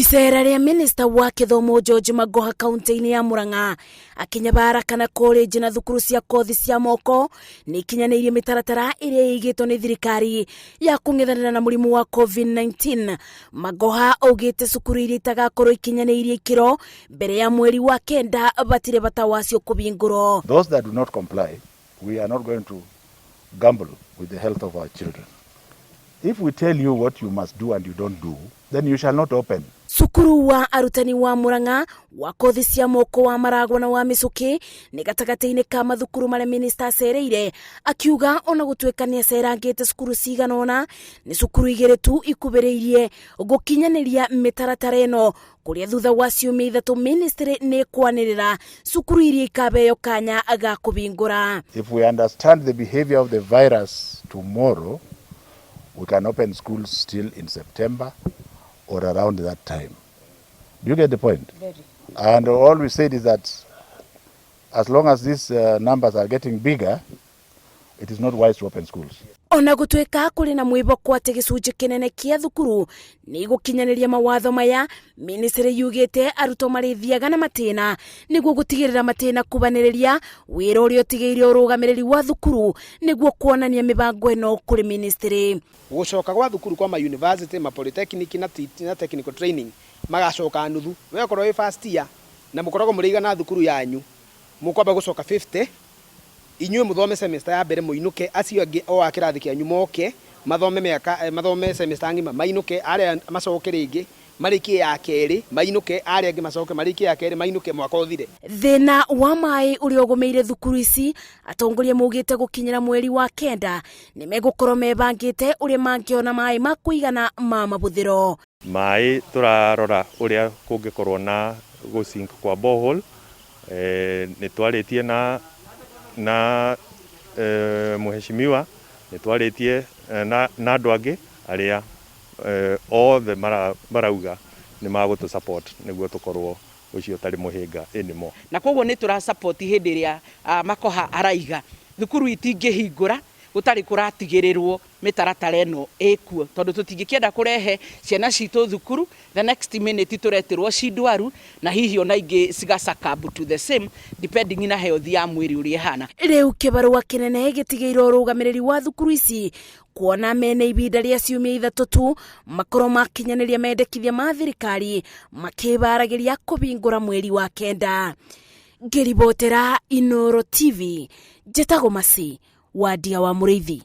Icera rĩa minista wa gĩthomo George Magoha kaunti-inĩ ya Murang'a akinyabara kana college na thukuru cia kothi cia moko nĩ ikinyanĩirie mĩtaratara ĩrĩa ĩigĩtwo nĩ thirikari ya kũng'ethanĩra na mũrimũ wa COVID-19. Magoha augĩte cukuru iria itagakorwo ikinyanĩirie ikĩro mbere ya mweri wa 9 batirĩ bata wacio kũbingũrwo. Those that do not comply, we are not going to gamble with the health of our children. If we tell you what you must do and you don't do, then you shall not open. Cukuru wa arutani wa Murang'a wa kothi cia moko wa Maragwa na wa Mĩcũkĩ nĩ gatagatĩ-inĩ ka mathukuru marĩa minista acereire, akiuga ona gũtuĩka nĩ acerangĩte cukuru cigana ũna, nĩ cukuru 2 tu ikubĩrĩirie gũkinyanĩria mĩtaratara ĩno, kũrĩa thutha wa ciumia 3 ministry nĩ kwanĩrĩra cukuru iria ikabeo kanya ga kũbingũra. If we understand the behavior of the virus tomorrow, we can open schools still in September or around that time. Do you get the point? Very. And all we said is that as long as these numbers are getting bigger, it is not wise to open schools. Ona gũtuĩka kũrĩ na mwĩhoko atĩ gĩcunjĩ kĩnene kĩa thukuru nĩ igũkinyanĩria mawatho maya, ministry yugĩte arutwo marĩthiaga na matĩna nĩguo gũtigĩrĩra matĩna kubanĩrĩria wĩra ũrĩa ũtigĩire ũrũgamĩrĩri wa thukuru nĩguo kuonania mĩbango ĩno kũrĩ ministry. Gũcoka gwa thukuru kwa ma university, ma polytechnic na technical training magacoka nuthu. We okorwo wĩ first year na mũkoragwo mũrĩ igana thukuru yanyu, mũkwamba gũcoka 50, inyuĩ mũthome semester ya mbere mũinũke, acio angĩ o a kĩrathi kĩanyu moke mathome mĩaka, mathome semester ng'ima mainũke, arĩa macoke rĩngĩ marĩkie ya kerĩ mainũke, arĩa angĩ macoke marĩkie ya kerĩ mainũke, mwaka ũthire. Thĩna wa maĩ ũrĩa ũgũmĩire thukuru ici, atongoria maugĩte gũkinyĩra mweri wa 9 nĩ megũkorwo mebangĩte ũrĩa mangĩona maĩ ma kũigana ma mabũthĩro. Maĩ tũrarora ũrĩa kũngĩkorwo na gũsink kwa borehole, nĩ twarĩtie na mheshimiwa, nĩ twarĩtie na andũ angĩ arĩa othe marauga nĩ magũtũ support nĩguo tũkorwo ũcio ũtarĩ mũhĩnga anymore. Na koguo nĩ tũra support hĩndĩ ĩrĩa Makoha araiga thukuru itingĩhingũra gũtarĩ kũratigĩrĩrwo mĩtaratara ĩno ĩkuo, tondũ tũtingĩkĩenda kũrehe ciana citũ thukuru the next minute tũretĩrwo ci ndwaru na hihi ona ingĩ ciga succumb to the same depending na health ya mwĩrĩ ũrĩa ĩhana. Rĩu kĩbarũa kĩnene gĩtigĩirwo ũrũgamĩrĩri wa thukuru ici kuona mene ibinda rĩa ciumia 3 tu makorwo makinyanĩria mendekithia ma thirikari makĩbaragĩria kũbingũra mweri wa 9. Ngĩribotera Inooro TV, njĩtagwo Masi Wadia wa Mũrĩithi.